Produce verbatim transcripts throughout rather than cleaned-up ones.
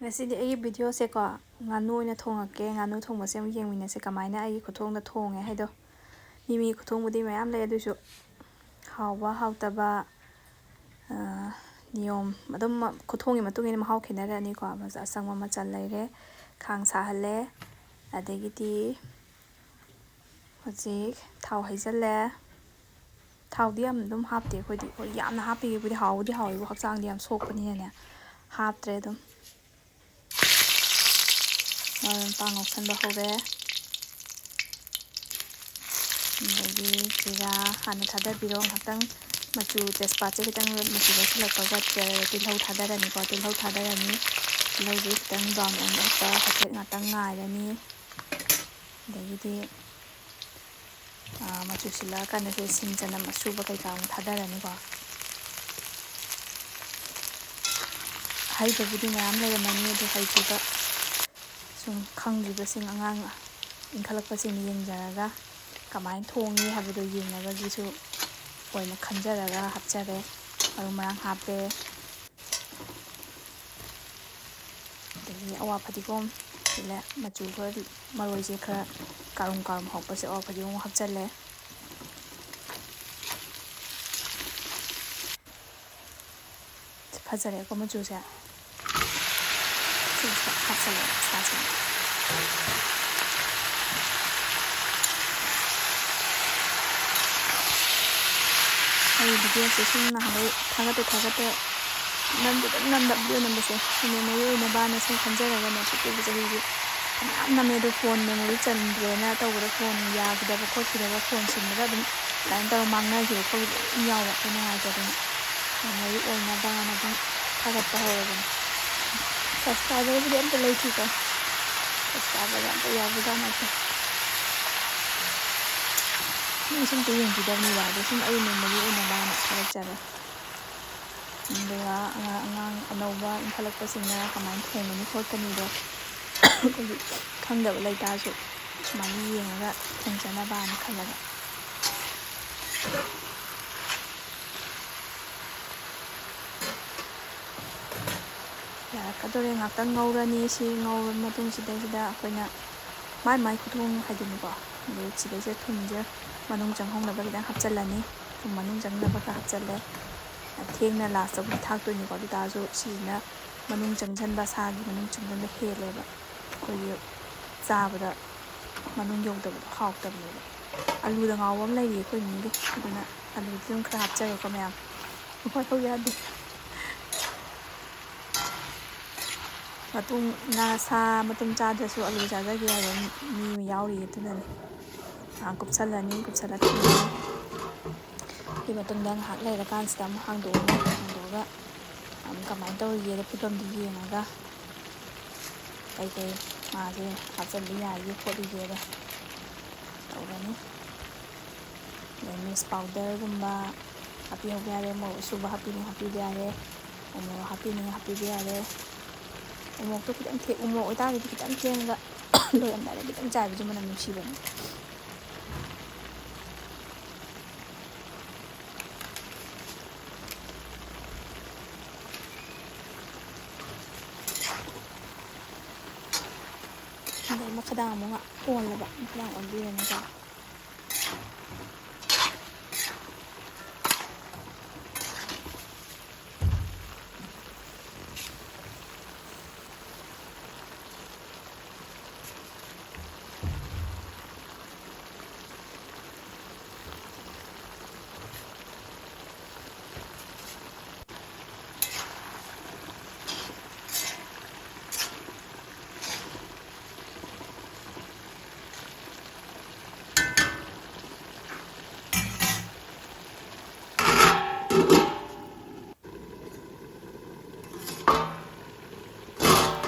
ꯉꯁꯤꯗꯤ ꯑꯩꯒꯤ ꯚꯤꯗꯤꯑꯣꯁꯦꯀꯣ, ꯉꯥꯅꯨ ꯑꯣꯏꯅ ꯊꯣꯡꯉꯛꯀꯦ꯫ ꯉꯥꯅꯨ ꯊꯣꯡꯕꯁꯦ ꯑꯃꯨꯛ ꯌꯦꯡꯃꯤꯟꯅꯁꯦ, ꯀꯃꯥꯏꯅ ꯑꯩꯒꯤ ꯈꯨꯊꯣꯡꯗ ꯊꯣꯡꯉꯦ ꯍꯥꯏꯗꯣ꯫ ꯃꯤ ꯃꯤ ꯈꯨꯊꯣꯡꯕꯨꯗꯤ ꯃꯌꯥꯝ ꯂꯩ, ꯑꯗꯨꯏꯁꯨ ꯍꯥꯎꯕ ꯍꯥꯎꯇꯕ, ꯑ, ꯅꯤꯌꯣꯝ ꯑꯗꯨꯝ ꯈꯨꯊꯣꯡꯒꯤ ꯃꯇꯨꯡ ꯏꯟꯅ ꯃꯍꯥꯎ ꯈꯦꯠꯅꯔꯛꯑꯅꯤꯀꯣ꯫ ꯑꯆꯪꯕ ꯃꯆꯜ ꯂꯩꯔꯦ, ꯈꯥꯡ ꯁꯥꯍꯜꯂꯦ, ꯑꯗꯒꯤꯗꯤ ꯍꯧꯖꯤꯛ ꯊꯥꯎ ꯍꯩꯖꯤꯜꯂꯦ꯫ ꯊꯥꯎꯗꯤ ꯌꯥꯝ ꯑꯗꯨꯝ ꯍꯥꯞꯇꯦ ꯑꯩꯈꯣꯏꯗꯤ꯫ ꯍꯣꯏ, ꯌꯥꯝꯅ ꯍꯥꯞꯄꯤꯒꯦꯕꯨꯗꯤ ꯍꯥꯎꯕꯨꯗꯤ ꯍꯥꯎꯋꯦꯕꯨ, ꯍꯛꯆꯥꯡꯗꯤ ꯌꯥꯝ ꯁꯣꯛꯄꯅꯤꯅꯅꯦ, ꯍꯥꯞꯇ꯭ꯔꯦ ꯑꯗꯨꯝ꯫ ꯃꯔꯣꯏ ꯃꯄꯥꯡ ꯉꯧꯁꯟꯕ ꯍꯧꯔꯦ꯫ ꯑꯗꯒꯤ ꯖꯤꯔꯥ ꯍꯥꯟꯅ ꯊꯥꯗꯕꯤꯔꯣ, ꯉꯥꯛꯇꯪ ꯃꯆꯨ, ꯇꯦꯖꯄꯥꯠꯁꯦ ꯈꯤꯇꯪ ꯃꯆꯨ ꯂꯧꯁꯤꯜꯂꯛꯄꯒ ꯇꯤꯜꯍꯧ ꯊꯥꯗꯔꯅꯤꯀꯣ꯫ ꯇꯤꯜꯍꯧ ꯊꯥꯗꯔꯅꯤ, ꯇꯤꯜꯍꯧꯁꯦ ꯈꯤꯇꯪ ꯕ꯭ꯔꯥꯎꯟ ꯑꯣꯏꯔꯛꯄ ꯍꯥꯏꯐꯦꯠ ꯉꯥꯛꯇꯪ ꯉꯥꯏꯔꯅꯤ꯫ ꯑꯗꯒꯤꯗꯤ, ꯑꯥ, ꯃꯆꯨ ꯁꯤꯜꯂꯛꯑꯀꯥꯟꯗꯁꯨ ꯁꯤꯡ ꯆꯅꯝ ꯑꯁꯨꯕ ꯀꯩꯀꯥ ꯑꯃꯨꯛ ꯊꯥꯗꯔꯅꯤꯀꯣ꯫ ꯍꯩꯕꯕꯨꯗꯤ ꯃꯌꯥꯝ ꯂꯩꯔꯝꯃꯅꯤ, ꯑꯗꯨ ꯍꯩꯇ꯭ꯔꯤꯕ, ꯁꯨꯝ ꯈꯪꯗ꯭ꯔꯤꯕꯁꯤꯡ, ꯑꯉꯥꯡ ꯏꯟꯈꯠꯂꯛꯄꯁꯤꯡ ꯌꯦꯡꯖꯔꯒ ꯀꯃꯥꯏꯅ ꯊꯣꯡꯉꯤ ꯍꯥꯏꯕꯗꯣ ꯌꯦꯡꯅꯕꯒꯤꯁꯨ ꯑꯣꯏꯅ ꯈꯟꯖꯔꯒ ꯍꯥꯞꯆꯔꯦ꯫ ꯃꯔꯨ ꯃꯔꯥꯡ ꯍꯥꯞꯄꯦ꯫ ꯑꯗꯒꯤ ꯑꯋꯥ ꯐꯗꯤꯒꯣꯝ ꯁꯤꯜꯂꯦ꯫ ꯃꯆꯨ ꯈꯔ, ꯃꯔꯣꯏꯁꯦ ꯈꯔ ꯀꯥꯔꯨꯝ ꯀꯥꯔꯨꯝ ꯍꯧꯔꯛꯄꯁꯦ ꯑꯋꯥ ꯐꯗꯤꯒꯣꯝ ꯍꯥꯞꯆꯜꯂꯦ꯫ ꯐꯖꯔꯦꯀꯣ ꯃꯆꯨꯁꯦ꯫ ꯁꯤꯁꯤꯗ ꯍꯥꯞꯆꯜꯂꯦ ꯃꯁꯂꯥꯁꯤꯡ꯫ ꯑꯩ ꯚꯤꯗꯤꯑꯣꯁꯦ ꯁꯨꯝ ꯅꯍꯥꯟꯒꯩ ꯊꯥꯒꯠꯇ ꯊꯥꯒꯠꯇ ꯅꯝꯗꯤ ꯑꯗꯨꯝ ꯅꯝꯕ, ꯚꯤꯗꯤꯑꯣ ꯅꯝꯕꯁꯦ memory ꯑꯣꯏꯅꯕꯅ ꯁꯨꯝ ꯈꯟꯖꯔꯒꯅꯦ, ꯄꯤꯛꯄꯤꯕ ꯆꯍꯤꯁꯦ ꯐꯅꯌꯥꯝ ꯅꯝꯃꯦ꯫ ꯑꯗꯣ ꯐꯣꯟ memory ꯆꯟꯗ꯭ꯔꯦꯅ ꯇꯧꯕꯗ ꯐꯣꯟ ꯌꯥꯈꯤꯗꯕ ꯈꯣꯠꯈꯤꯗꯕ, ꯐꯣꯟ ꯁꯤꯟꯕꯗ ꯑꯗꯨꯝ ꯑꯗꯨꯃꯥꯏꯅ ꯇꯧꯔ ꯃꯥꯡꯅꯈꯤꯕ ꯈꯣꯠꯈꯤꯕ ꯑꯗꯨꯝ ꯌꯥꯎꯕ꯫ ꯑꯗꯨ ꯅꯨꯡꯉꯥꯏꯇꯗꯅ memory ꯑꯣꯏꯅꯕꯅ ꯑꯗꯨꯝ ꯊꯥꯒꯠꯄ ꯍꯧꯔꯕꯅꯤ꯫ Subscriberꯕꯨꯗꯤ ꯑꯝꯇ ꯂꯩꯇ꯭ꯔꯤꯀꯣ, subscriberꯒ ꯑꯝꯇ ꯌꯥꯎꯕꯖꯥꯠ ꯅꯠꯇꯦ꯫ ꯃꯤꯁꯨ ꯑꯝꯇ ꯌꯦꯡꯕꯤꯗꯕꯅꯤꯕ, ꯑꯗꯣ ꯁꯨꯝ ꯑꯩ memory ꯑꯣꯏꯅꯕꯅ ꯊꯥꯒꯠꯆꯔꯦ꯫ ꯑꯗꯨꯒ ꯑꯉꯥꯡ, ꯑꯉꯥꯡ ꯑꯅꯧꯕ ꯏꯟꯈꯠꯂꯛꯄꯁꯤꯡꯅ ꯀꯃꯥꯏꯅ ꯊꯣꯡꯒꯅꯤ ꯈꯣꯠꯀꯅꯤꯗꯣ ꯑꯩꯈꯣꯏꯒꯤ ꯈꯪꯗꯕ ꯂꯩꯇꯥꯔꯁꯨ ꯁꯨꯃꯥꯏꯅ ꯌꯦꯡꯉꯒ ꯊꯣꯡꯖꯅꯕꯅ ꯈꯜꯂꯒ꯫ ꯌꯥꯔꯛꯀꯗꯧꯔꯦ꯫ ꯉꯥꯛꯇꯪ ꯉꯧꯔꯅꯤ꯫ ꯁꯤ ꯉꯧꯔꯕ ꯃꯇꯨꯡꯁꯤꯗꯩꯁꯤꯗ ꯑꯩꯈꯣꯏꯅ ꯃꯥꯏ ꯃꯥꯏ ꯈꯨꯊꯣꯡ ꯍꯥꯏꯗꯨꯅꯤꯀꯣ꯫ ꯑꯗꯨ ꯁꯤꯗꯩꯁꯤꯗ ꯊꯨꯝꯁꯦ ꯃꯅꯨꯡ ꯆꯪꯍꯧꯅꯕ ꯈꯤꯇꯪ ꯍꯥꯞꯆꯤꯜꯂꯅꯤ꯫ ꯊꯨꯝ ꯃꯅꯨꯡ ꯆꯪꯅꯕ ꯈꯔ ꯍꯥꯞꯆꯤꯜꯂꯦ꯫ ꯊꯦꯡꯅ ꯂꯥꯁꯇꯕꯨꯗꯤ ꯊꯥꯛꯇꯣꯏꯅꯤꯀꯣ꯫ ꯑꯗꯨ ꯇꯥꯔꯁꯨ ꯁꯤꯁꯤꯅ ꯃꯅꯨꯡ ꯆꯪꯁꯤꯟꯕ, ꯁꯥꯒꯤ ꯃꯅꯨꯡ ꯆꯪꯁꯤꯟꯕ ꯍꯦꯜꯂꯦꯕ꯫ ꯑꯩꯈꯣꯏꯒꯤ ꯆꯥꯕꯗ ꯃꯅꯨꯡ ꯌꯧꯗꯕꯗꯣ ꯍꯥꯎꯇꯕꯅꯦꯕ꯫ ꯑꯂꯨꯗ ꯉꯥꯎꯕ ꯑꯃ ꯂꯩꯔꯤ ꯑꯩꯈꯣꯏ ꯏꯃꯨꯡꯒꯤ꯫ ꯑꯗꯨꯅ ꯑꯂꯨꯗꯤ ꯑꯗꯨꯝ ꯈꯔ ꯍꯥꯞꯆꯔꯦꯀꯣ ꯃꯌꯥꯝ꯫ ꯋꯥꯏꯍꯧ ꯌꯥꯗꯦ꯫ ꯃꯇꯨꯝ, ꯉꯥ, ꯁꯥ ꯃꯇꯨꯝ ꯆꯥꯗ꯭ꯔꯁꯨ ꯑꯂꯨ ꯆꯥꯖꯒꯦ ꯍꯥꯏꯕ ꯃꯤ ꯑꯃ ꯌꯥꯎꯔꯤ꯫ ꯑꯗꯨꯅꯅꯤ꯫ ꯉꯥꯏꯍꯥꯛ ꯀꯨꯞꯁꯜꯂꯅꯤ꯫ ꯀꯨꯞꯁꯜꯂ ꯊꯝꯃꯅꯤ꯫ ꯑꯗꯨꯒꯤ ꯃꯇꯨꯡꯗ ꯉꯥꯏꯍꯥꯛ ꯂꯩꯔꯀꯥꯟꯁꯤꯗ ꯑꯃꯨꯛ ꯍꯥꯡꯗꯣꯛꯑꯅꯤ꯫ ꯍꯥꯡꯗꯣꯛꯑꯒ ꯑꯃꯨꯛ ꯀꯃꯥꯏꯅ ꯇꯧꯔꯤꯒꯦꯗꯣ ꯐꯤꯕꯝꯗꯨ ꯌꯦꯡꯉꯒ ꯀꯩꯀꯩ ꯉꯥꯁꯦ ꯍꯥꯞꯆꯤꯟꯕ ꯌꯥꯔꯤꯒꯦ ꯈꯣꯠꯂꯤꯒꯦꯗꯣ ꯇꯧꯔꯅꯤ꯫ ꯑꯗꯩ ꯃꯤꯁ ꯄꯥꯎꯗꯔꯒꯨꯝꯕ ꯍꯥꯞꯄꯤꯍꯧꯕ ꯌꯥꯔꯦ꯫ ꯃꯣꯔꯣꯛ ꯑꯁꯨꯕ ꯍꯥꯞꯄꯤꯅꯤꯡꯉꯦ ꯍꯥꯞꯄꯤꯕ ꯌꯥꯔꯦ꯫ ꯎꯃꯣꯔꯣꯛ ꯍꯥꯞꯄꯤꯅꯤꯡꯉꯦ ꯍꯥꯞꯄꯤꯕ ꯌꯥꯔꯦ꯫ ꯎꯃꯣꯔꯣꯛꯇꯣ ꯈꯤꯇꯪ ꯊꯦꯛ-, ꯎꯃꯣꯔꯣꯛ ꯑꯣꯏꯇꯥꯔꯒꯗꯤ ꯈꯤꯇꯪ ꯊꯦꯡꯉꯒ ꯂꯣꯏꯔꯝꯗꯥꯏꯗ ꯈꯤꯇꯪ ꯆꯥꯏꯕꯁꯨ ꯃꯅꯝ ꯅꯨꯡꯁꯤꯕꯅꯤ꯫ ꯑꯗꯩ ꯃꯈꯥꯗꯥꯡ ꯑꯃꯨꯛ ꯉꯥꯛ ꯑꯣꯜꯂꯕ, ꯃꯈꯥꯗꯥꯡ ꯑꯣꯟꯕꯤꯔꯅꯤꯀꯣ꯫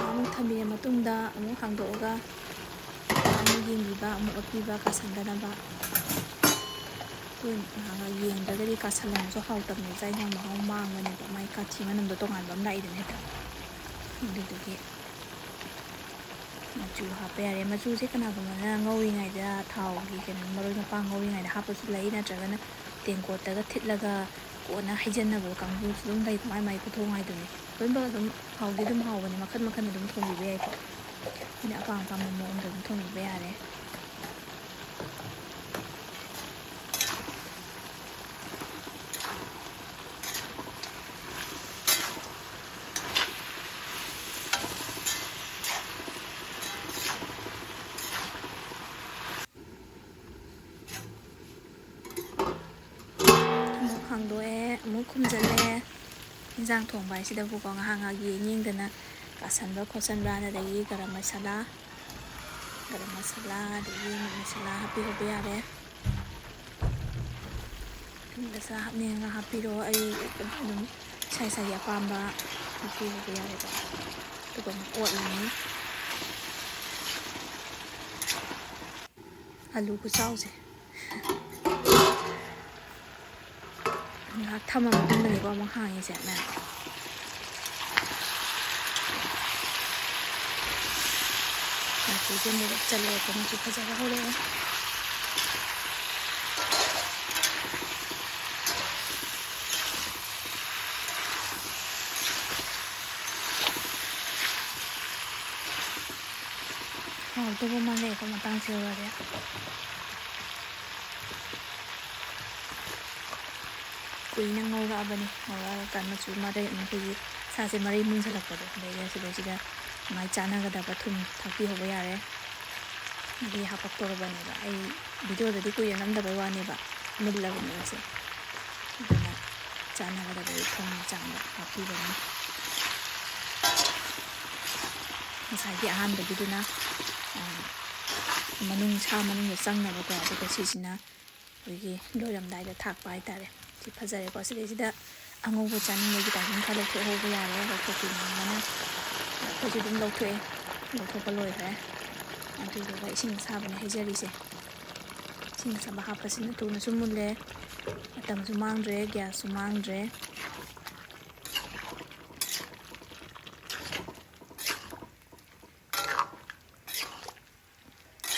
ꯑꯃꯨꯛ ꯊꯝꯕꯤꯔ ꯃꯇꯨꯡꯗ ꯑꯃꯨꯛ ꯍꯥꯡꯗꯣꯛꯑꯒ ꯑꯃꯨꯛ ꯌꯦꯡꯕꯤꯕ, ꯑꯃꯨꯛ ꯑꯣꯠꯄꯤꯕ ꯀꯥꯁꯟꯗꯅꯕ꯫ ꯑꯩꯈꯣꯏ ꯉꯥꯏꯍꯥꯛ ꯌꯦꯡꯗ꯭ꯔꯒꯗꯤ ꯀꯥꯁꯜꯂꯝꯃꯁꯨ ꯍꯥꯎꯇꯕꯅꯦ, ꯆꯥꯛ ꯏꯟꯁꯥꯡ ꯃꯍꯥꯎ ꯃꯥꯡꯕꯅꯦꯕ, ꯃꯥꯏ ꯀꯥꯊꯤ ꯃꯅꯝꯗꯣ ꯇꯣꯉꯥꯟꯕ ꯑꯃ ꯂꯥꯛꯏꯗꯅ ꯍꯦꯛꯇ꯫ ꯑꯗꯨꯗꯨꯒꯤ ꯃꯆꯨ ꯍꯥꯞꯄ ꯌꯥꯔꯦ꯫ ꯃꯆꯨꯁꯦ ꯀꯅꯥꯒꯨꯝꯕꯅ ꯉꯧꯔꯤꯉꯩꯗ ꯊꯥꯎꯒꯤ ꯀꯩꯅꯣ, ꯃꯔꯣꯏ ꯃꯄꯥꯡ ꯉꯧꯔꯤꯉꯩꯗ ꯍꯥꯞꯄꯁꯨ ꯂꯩ, ꯅꯠꯇ꯭ꯔꯒꯅ ꯇꯦꯡꯀꯣꯠꯇꯒ ꯊꯤꯠꯂꯒ ꯀꯣꯟꯅ ꯍꯩꯖꯟꯅꯕ ꯀꯥꯡꯕꯨꯁꯨ ꯑꯗꯨꯝ ꯂꯩꯀꯣ, ꯃꯥꯏ ꯃꯥꯏ ꯈꯨꯊꯣꯡ ꯍꯥꯏꯗꯨꯅꯤ꯫ ꯂꯣꯏꯅꯃꯛ ꯑꯗꯨꯝ ꯍꯥꯎꯗꯤ ꯑꯗꯨꯝ ꯍꯥꯎꯕꯅꯦ, ꯃꯈꯟ ꯃꯈꯟ ꯑꯗꯨꯝ ꯊꯣꯡꯕꯤꯕ ꯌꯥꯏꯀꯣ꯫ ꯑꯩꯈꯣꯏꯅ ꯑꯄꯥꯝ ꯑꯄꯥꯝꯕ ꯃꯑꯣꯡꯗ ꯑꯗꯨꯝ ꯊꯣꯡꯕꯤꯕ ꯌꯥꯔꯦ꯫ ꯑꯃꯨꯛ ꯍꯥꯡꯗꯣꯛꯑꯦ, ꯑꯃꯨꯛ ꯈꯨꯝꯖꯤꯜꯂꯦ꯫ ꯏꯟꯖꯥꯡ ꯊꯣꯡꯕ ꯍꯥꯏꯁꯤꯗꯕꯨꯀꯣ, ꯉꯥꯏꯍꯥꯛ ꯉꯥꯏꯍꯥꯛ ꯌꯦꯡ ꯌꯦꯡꯗꯅ ꯀꯥꯁꯟꯕ꯭ꯔꯥ ꯈꯣꯠꯆꯟꯕ꯭ꯔꯥꯅ, ꯑꯗꯒꯤ ꯒꯔꯝ ꯃꯁꯥꯂꯥ, ꯒꯔꯝ ꯃꯁꯥꯂꯥ, ꯑꯗꯒꯤ ꯃꯤꯠ ꯃꯁꯥꯂꯥ ꯍꯥꯞꯄꯤꯍꯧꯕ ꯌꯥꯔꯦ꯫ ꯃꯤꯠ ꯃꯁꯥꯂꯥ ꯍꯥꯞꯅꯤꯡꯉꯒ ꯍꯥꯞꯄꯤꯔꯣ, ꯑꯩ ꯑꯗꯨꯝ ꯏꯁꯥ ꯏꯁꯥꯒꯤ ꯑꯄꯥꯝꯕ ꯍꯥꯞꯄꯤꯍꯧꯕ ꯌꯥꯔꯦꯀꯣ꯫ ꯑꯗꯨꯒ ꯑꯃꯨꯛ ꯑꯣꯠꯂꯅꯤ꯫ ꯑꯂꯨ ꯈꯨꯆꯥꯎꯁꯦ꯫ ꯉꯥꯏꯍꯥꯛ ꯊꯝꯃ ꯃꯇꯨꯡꯗꯅꯤꯀꯣ ꯑꯃꯨꯛ ꯍꯥꯡꯉꯤꯁꯦ꯫ ꯃꯆꯨꯁꯦ ꯃꯨꯔꯞ ꯆꯜꯂꯦ, ꯃꯆꯨ ꯐꯖꯕ ꯍꯧꯔꯛꯑꯦ꯫ ꯍꯥꯎꯗꯧꯕ ꯃꯥꯜꯂꯦꯀꯣ ꯃꯇꯥꯡꯁꯦ ꯌꯧꯔꯗꯤ꯫ ꯀꯨꯏꯅ ꯉꯧꯔꯛꯑꯕꯅꯤ꯫ ꯉꯧꯔꯛꯑꯀꯥꯟ ꯃꯆꯨ ꯃꯔꯩ, ꯑꯩꯈꯣꯏꯒꯤ ꯁꯥꯁꯦ ꯃꯔꯩ ꯃꯨꯟꯖꯜꯂꯛꯄꯗꯣ, ꯑꯗꯩꯗ ꯁꯤꯗꯩꯁꯤꯗ ꯃꯥꯏ ꯆꯥꯟꯅꯒꯗꯕ ꯊꯨꯝ ꯊꯥꯛꯄꯤꯍꯧꯕ ꯌꯥꯔꯦ꯫ ꯃꯍꯤ ꯍꯥꯄꯛꯇꯧꯔꯕꯅꯦꯕ꯫ ꯑꯩ ꯚꯤꯗꯤꯑꯣꯗꯗꯤ ꯀꯨꯏꯅ ꯅꯝꯗꯕꯩ ꯋꯥꯅꯦꯕ, ꯃꯨꯜꯂꯕꯅꯦꯕ ꯁꯦ꯫ ꯑꯗꯨꯅ ꯆꯥꯟꯅꯒꯗꯕꯒꯤ ꯊꯨꯝ ꯆꯥꯡꯗ ꯍꯥꯞꯄꯤꯕꯅꯤ꯫ ꯉꯁꯥꯏꯒꯤ ꯑꯍꯥꯟꯕꯒꯤꯗꯨꯅ, ꯑ, ꯃꯅꯨꯡ, ꯁꯥ ꯃꯅꯨꯡꯗ ꯆꯪꯅꯕꯀꯣ, ꯑꯗꯨꯒ ꯁꯤꯁꯤꯅ ꯑꯩꯈꯣꯏꯒꯤ ꯂꯣꯏꯔꯝꯗꯥꯏꯗ ꯊꯥꯛꯄ ꯍꯥꯏꯇꯥꯔꯦ꯫ ꯁꯤ ꯐꯖꯔꯦꯀꯣ꯫ ꯁꯤꯗꯩꯁꯤꯗ ꯑꯉꯧꯕ ꯆꯥꯅꯤꯡꯕꯒꯤ ꯇꯥꯏꯃꯤꯡ ꯈꯔ ꯂꯧꯊꯣꯛꯍꯧꯕ ꯌꯥꯔꯦ꯫ ꯂꯧꯊꯣꯛꯄꯤꯅꯤꯡꯕꯅ ꯑꯩꯈꯣꯏꯁꯨ ꯑꯗꯨꯝ ꯂꯧꯊꯣꯛꯑꯦ꯫ ꯂꯧꯊꯣꯛꯄ ꯂꯣꯏꯈ꯭ꯔꯦ꯫ ꯑꯗꯨꯗꯨꯒ ꯏꯁꯤꯡ ꯑꯁꯥꯕꯅꯦ ꯍꯩꯖꯔꯤꯁꯦ꯫ ꯏꯁꯤꯡ ꯑꯁꯥꯕ ꯍꯥꯞꯄꯁꯤꯅ ꯊꯨꯅꯁꯨ ꯃꯨꯜꯂꯦ, ꯃꯇꯝꯁꯨ ꯃꯥꯡꯗ꯭ꯔꯦ, ꯒ꯭ꯌꯥꯁꯁꯨ ꯃꯥꯡꯗ꯭ꯔꯦ꯫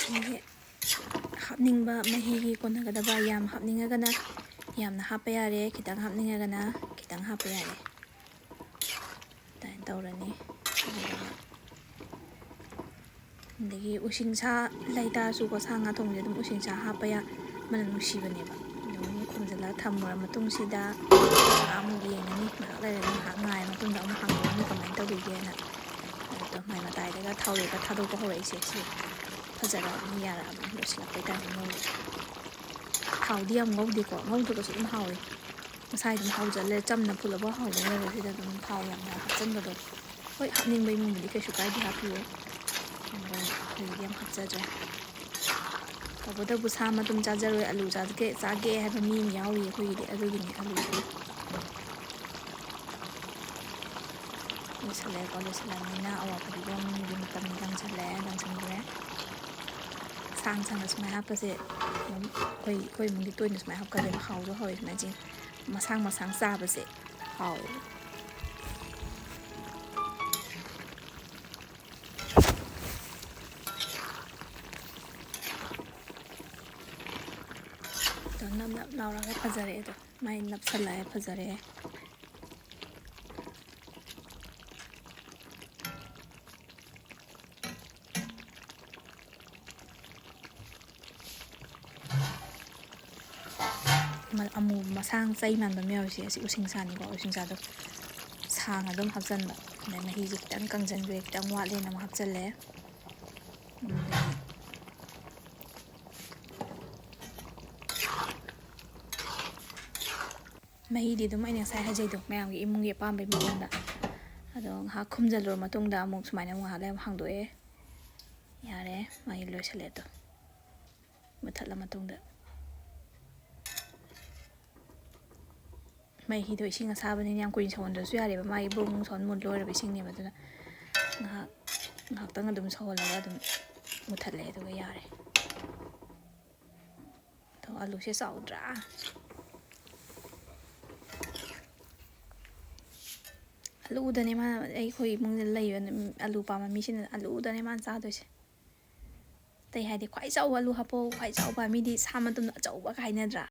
ꯁꯤꯒꯤ ꯍꯥꯞꯅꯤꯡꯕ ꯃꯍꯤꯒꯤ ꯀꯣꯟꯅꯒꯗꯕ, ꯌꯥꯝ ꯍꯥꯞꯅꯤꯡꯉꯒꯅ ꯌꯥꯝꯅ ꯍꯥꯞꯄ ꯌꯥꯔꯦ, ꯈꯤꯇꯪ ꯍꯥꯞꯅꯤꯡꯉꯒꯅ ꯈꯤꯇꯪ ꯍꯥꯞꯄ ꯌꯥꯔꯦ꯫ ꯑꯗꯨꯃꯥꯏꯅ ꯇꯧꯔꯅꯤ꯫ ꯑꯗꯨꯒ ꯑꯗꯒꯤ ꯎꯁꯤꯡꯁꯥ ꯂꯩꯇꯥꯔꯁꯨꯀꯣ, ꯁꯥ ꯉꯥ ꯊꯣꯡꯕꯁꯦ ꯑꯗꯨꯝ ꯎꯁꯤꯡꯁꯥ ꯍꯥꯞꯄ ꯌꯥ-, ꯃꯅꯝ ꯅꯨꯡꯁꯤꯕꯅꯦꯕ꯫ ꯑꯗꯨꯝ ꯈꯣꯝꯖꯤꯜꯂꯒ ꯊꯝꯃꯨꯔ ꯃꯇꯨꯡꯁꯤꯗ ꯉꯥꯏꯍꯥꯛ ꯑꯃꯨꯛ ꯌꯦꯡꯉꯅꯤ, ꯉꯥꯏꯍꯥꯛ ꯂꯩꯔꯒ ꯉꯥꯏꯍꯥꯛ ꯉꯥꯏꯔ ꯃꯇꯨꯡꯗ ꯑꯃꯨꯛ ꯍꯥꯡꯗꯣꯛꯑꯅꯤ ꯀꯃꯥꯏꯅ ꯇꯧꯔꯤꯒꯦꯅ꯫ ꯑꯗꯨꯗ ꯃꯥꯏ ꯃꯇꯥꯏꯗꯒ ꯊꯥꯎꯔꯦꯛꯀ ꯊꯥꯗꯣꯛꯄ ꯍꯧꯔꯛꯏꯁꯦ, ꯁꯤ ꯐꯖꯔꯛꯑꯕꯅꯤ, ꯌꯥꯔꯛꯑꯕꯅꯤ, ꯂꯣꯏꯁꯤꯜꯂꯛꯄꯩ ꯇꯥꯏꯃꯤꯡ ꯌꯧꯔꯛꯑꯦ꯫ ꯊꯥꯎꯗꯤ ꯌꯥꯝ ꯉꯧꯗꯦꯀꯣ, ꯉꯧꯗ꯭ꯔꯒꯁꯨ ꯑꯗꯨꯝ ꯍꯥꯎꯋꯦ꯫ ꯃꯁꯥꯒꯤ ꯑꯗꯨꯝ ꯍꯥꯎꯖ ꯂꯩꯔꯦ, ꯆꯝꯅ ꯐꯨꯠꯂꯕ ꯍꯥꯎꯖ ꯂꯩꯔꯦ꯫ ꯁꯤꯗ ꯑꯗꯨꯝ ꯊꯥꯎ ꯌꯥꯝꯅ ꯍꯥꯞꯆꯤꯟꯕꯗꯣ, ꯍꯣꯏ, ꯍꯥꯞꯅꯤꯡꯕ ꯏꯃꯨꯡꯗꯗꯤ ꯀꯩꯁꯨ ꯀꯥꯏꯗꯦ, ꯍꯥꯞꯄꯤꯌꯨ꯫ ꯑꯗꯣ ꯑꯩꯈꯣꯏꯒꯤꯗꯤ ꯌꯥꯝ ꯍꯥꯞꯆꯗ꯭ꯔꯦ꯫ ꯇꯧꯕꯇꯕꯨ ꯁꯥ ꯃꯇꯨꯝ ꯆꯥꯖꯔꯣꯏ, ꯑꯂꯨ ꯆꯥꯒꯦ, ꯆꯥꯒꯦ ꯍꯥꯏꯕ ꯃꯤ ꯑꯃ ꯌꯥꯎꯔꯤ ꯑꯩꯈꯣꯏꯒꯤꯗꯤ, ꯑꯗꯨꯒꯤꯅꯤ ꯑꯂꯨꯁꯤꯅ꯫ ꯂꯣꯏꯁꯤꯜꯂꯛꯑꯦꯀꯣ, ꯂꯣꯏꯁꯤꯜꯂꯛꯑꯕꯅꯤꯅ ꯑꯋꯥ ꯐꯗꯤꯒꯣꯝꯒꯤ ꯃꯇꯝꯅꯤ, ꯂꯪꯁꯤꯜꯂꯛꯑꯦ, ꯂꯪꯁꯤꯟꯈ꯭ꯔꯦ꯫ ꯁꯥꯡ ꯁꯥꯡꯅ ꯁꯨꯃꯥꯏꯅ ꯍꯥꯞꯄꯁꯦ ꯑꯗꯨꯝ ꯑꯩꯈꯣꯏ, ꯑꯩꯈꯣꯏ ꯏꯃꯨꯡꯗꯤ ꯇꯣꯏꯅ ꯁꯨꯃꯥꯏꯅ ꯍꯥꯞꯀꯜꯂꯦꯕ, ꯍꯥꯎꯁꯨ ꯍꯥꯎꯋꯦ ꯁꯨꯃꯥꯏꯅ ꯆꯦꯡ ꯃꯁꯥꯡ ꯃꯁꯥꯡ ꯆꯥꯕꯁꯦ ꯍꯥꯎꯋꯦꯕ꯫ ꯑꯗꯣ ꯅꯞ ꯅꯞ ꯂꯥꯎꯔꯒ ꯐꯖꯔꯦ꯫ ꯑꯗꯣ ꯃꯥꯏ ꯅꯞꯁꯜꯂꯛꯑꯦ, ꯐꯖꯔꯦ꯫ ꯃ-, ꯑꯃꯨꯕ ꯃꯁꯥꯡ ꯆꯩ ꯃꯥꯟꯕ ꯑꯃ ꯌꯥꯎꯔꯤꯁꯦ, ꯑꯁꯤ ꯎꯁꯤꯡꯁꯥꯅꯤꯀꯣ꯫ ꯎꯁꯤꯡꯁꯥꯗꯣ ꯁꯥꯡꯅ ꯑꯗꯨꯝ ꯍꯥꯞꯆꯟꯕ꯫ ꯑꯗꯩ ꯃꯍꯤꯁꯦ ꯈꯤꯇꯪ ꯀꯪꯁꯤꯟꯈ꯭ꯔꯦ, ꯈꯤꯇꯪ ꯋꯥꯠꯂꯦꯅ ꯑꯃꯨꯛ ꯍꯥꯞꯆꯜꯂꯦ꯫ ꯃꯍꯤꯗꯤ ꯑꯗꯨꯝ ꯑꯩꯅ ꯉꯁꯥꯏ ꯍꯥꯏꯖꯩꯗꯣ, ꯃꯌꯥꯝꯒꯤ ꯏꯃꯨꯡꯒꯤ ꯑꯄꯥꯝꯕꯒꯤ ꯃꯑꯣꯡꯗ꯫ ꯑꯗꯣ ꯉꯥꯏꯍꯥꯛ ꯈꯨꯝꯖꯤꯜꯂꯨꯔ ꯃꯇꯨꯡꯗ ꯑꯃꯨꯛ ꯁꯨꯃꯥꯏꯅ ꯑꯃꯨꯛ ꯉꯥꯏꯍꯥꯛ ꯂꯩꯔ ꯑꯃꯨꯛ ꯍꯥꯡꯗꯣꯛꯑꯦ꯫ ꯌꯥꯔꯦ, ꯃꯍꯤ ꯂꯣꯏꯁꯤꯜꯂꯦ ꯑꯗꯣ꯫ ꯃꯨꯊꯠꯂ ꯃꯇꯨꯡꯗ꯫ ꯃꯍꯤꯗꯣ ꯏꯁꯤꯡ ꯑꯁꯥꯕꯅꯤꯅ ꯌꯥꯝ ꯀꯨꯏꯅ ꯁꯧꯍꯟꯗ꯭ꯔꯁꯨ ꯌꯥꯔꯦꯕ, ꯃꯥꯒꯤ ꯕ꯭ꯔꯨꯡ ꯕ꯭ꯔꯨꯡ ꯁꯧꯍꯟ ꯃꯨꯟ ꯂꯣꯏꯔꯕ ꯏꯁꯤꯡꯅꯦꯕ, ꯑꯗꯨꯅ ꯉꯥꯏꯍꯥꯛ, ꯉꯥꯏꯍꯥꯛꯇꯪ ꯑꯗꯨꯝ ꯁꯧꯍꯜꯂꯒ ꯑꯗꯨꯝ ꯃꯨꯊꯠꯂꯦ, ꯑꯗꯨꯒ ꯌꯥꯔꯦ꯫ ꯑꯗꯣ ꯑꯂꯨꯁꯦ ꯆꯥꯎꯗ꯭ꯔꯥ? ꯑꯂꯨ ꯎꯗꯅꯦ ꯃꯥꯅ, ꯑꯩꯈꯣꯏ ꯏꯃꯨꯡꯗ ꯂꯩꯕ ꯑꯂꯨ ꯄꯥꯝꯕ ꯃꯤꯁꯤꯡꯅ ꯑꯂꯨ ꯎꯗꯅꯦ ꯃꯥꯅ ꯆꯥꯗꯣꯏꯁꯦ꯫ ꯑꯇꯩ ꯍꯥꯏꯗꯤ ꯈ꯭ꯋꯥꯏ ꯆꯥꯎꯕ ꯑꯂꯨ ꯍꯥꯞꯄꯣ, ꯈ꯭ꯋꯥꯏ ꯆꯥꯎꯕ, ꯃꯤꯗꯤ ꯁꯥ ꯃꯇꯨꯝꯗꯣ ꯑꯆꯧꯕ ꯀꯥꯏꯅꯗ꯭ꯔꯥ?